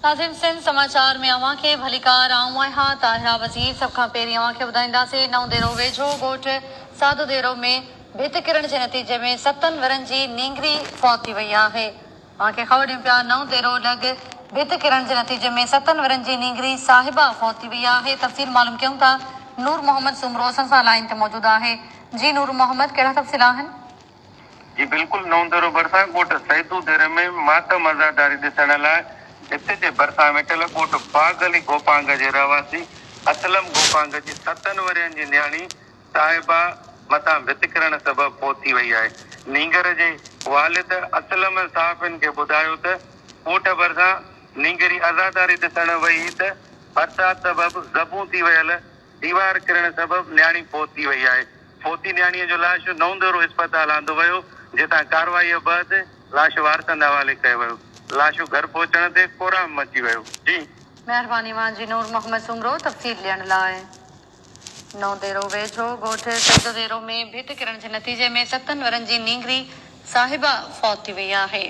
ناظرين سنڌ سماچار ۾ اوهان کي ڀليڪار آئون آهيان طاهره وزير سڀ کان پهرين اوهان کي ٻڌائينداسين نئون ديرو ويجهو ڳوٺ سادو ديرو ۾ ڀت ڪرڻ جي نتيجي ۾ ستن ورهين جي نينگري فوت ٿي وئي آهي اوهان کي خبر ڏيون پيا نئون ديرو لڳ ڀت ڪرڻ جي نتيجي ۾ ستن ورهين جي نينگري صاحبه فوت ٿي وئي آهي تفصيل معلوم ڪيون ٿا نور محمد سومرو اسان سان لائين تي موجود آهي جي نور محمد ڪهڙا تفصيل آهن. جي بلڪل نئون ديرو ڀرسان ڳوٺ سيدو ديري ۾ ماتم عزاداري ڏسڻ لاء ڀت جي ڀرسان ويٺل ڳوٺ باغ علي گوپانگ جي رهواسي اسلم گوپانگ جي ستن ورهين جي نياڻي صاحبه مٿان ڀت ڪرڻ سبب فوت ٿي وئي آهي. نينگر جي والد اسلم صحافين کي ٻڌايو ته ڳوٺ ڀرسان نينگري عزاداري ڏسڻ وئي هئي ته برسات سبب زبون ٿي ويل ديوار ڪرڻ سبب نياڻي فوت ٿي وئي آهي. فوتي نياڻيء جو لاش نئون ديرو اسپتال آندو ويو جتان ڪارروائيء بعد لاش وارثن حوالي ڪيو ويو. لاش گهر پهچڻ تي ڪهرام مچي ويو. جي. مهرباني اوهان جي نور محمد سومرو تفصيل ڏيڻ لاء. نئون ديرو ويجهو ڳوٺ سيدو ديرو ۾ ڀت ڪرڻ جي نتيجي ۾ ستن ورهين جي نينگري صاحبه فوت ٿي وئي آهي.